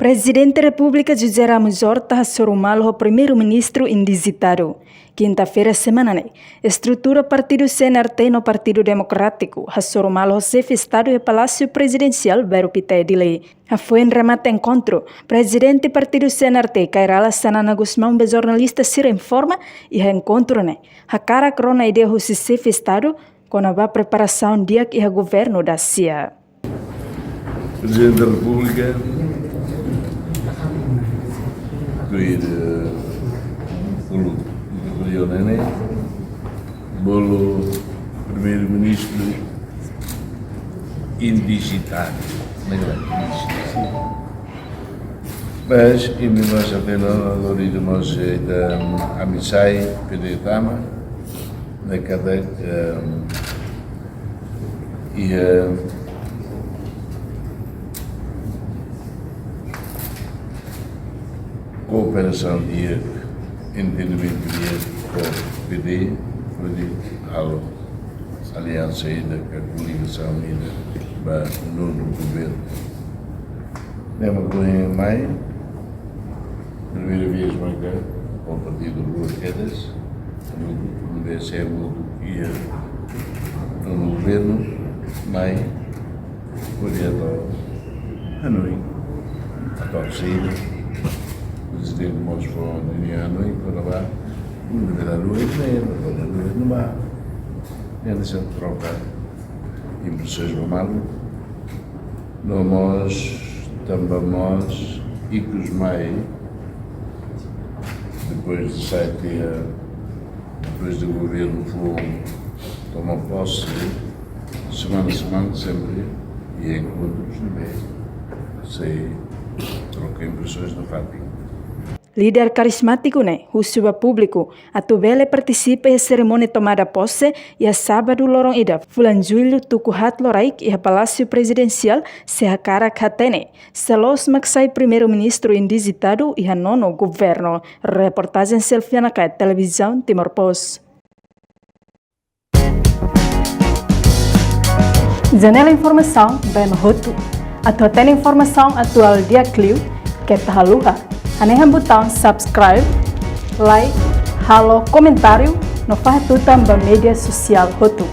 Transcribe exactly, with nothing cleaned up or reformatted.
Prezidente Repúblika José Ramos Horta hasoru malu ho Primeiru-Ministru indijitadu. Kinta-feira semana ne'e, estrutura partidu C N R T no Partidu Demokrátiku hasoru malu ho Xefe Estadu iha Palásiu Prezidensiál Bairru Pité, Dili. Hafoin remata enkontru, Prezidente Partidu C N R T, Kay Rala Xanana Gusmão, ba jornalista sira informa, iha enkontru ne'e hakarak rona ideia husi Xefe Estadu kona-ba preparasaun di'ak iha governu dasia. Prezidente da Repúblika, tuir, eh, bolu, bolu ne'e, bolu Primeiru-Ministru indijitadu, ne'e, indijitadu. Mas, imi mós hatene, lori de mós, eh, da, ami sai, pede tama, ne'e katak, eh, iha, eh, kooperasaun di'ak, entendimentu di'ak ho P D, hodi halo aliansa ida ka koligasaun ida ba nonu governu. Ne'e mak ohin mai, primeira vez mai ka, ho partidu rua kedas, no, no B C M iha nonu governu, mai, hodi atu hanoin, atu saida, Prezidente mós fó ninia hanoin, kona-ba, universidade lua, universidade lua, no ba, ne'e hanesan troka impresoens ba malu, no mós, tanba mós, ikus mai, depois de sete, eh, depois do governu foun toma posse, semana, semana, sempre, iha enkontrus ne'ebé sei troka impresoens no fatin. Líder karizmátiku ne'e husu ba públiku atu bele partisipa iha serimónia tomada pose iha sábadu loron ida, fulan Jullu, tuku haat loraik, iha Palásiu Prezidensiál, se hakarak hatene se loos mak sai Primeiru-Ministru indijitadu iha nonu governu. Reportajen Selviana Kay, Televizaun Timor Post. Janela informasaun ba ema hotu. Atu hatene informasaun atuál di'ak liu, keta haluha hanehan butaun subscribe, like, halo komentáriu no fahe tutan ba média sosiál hotu.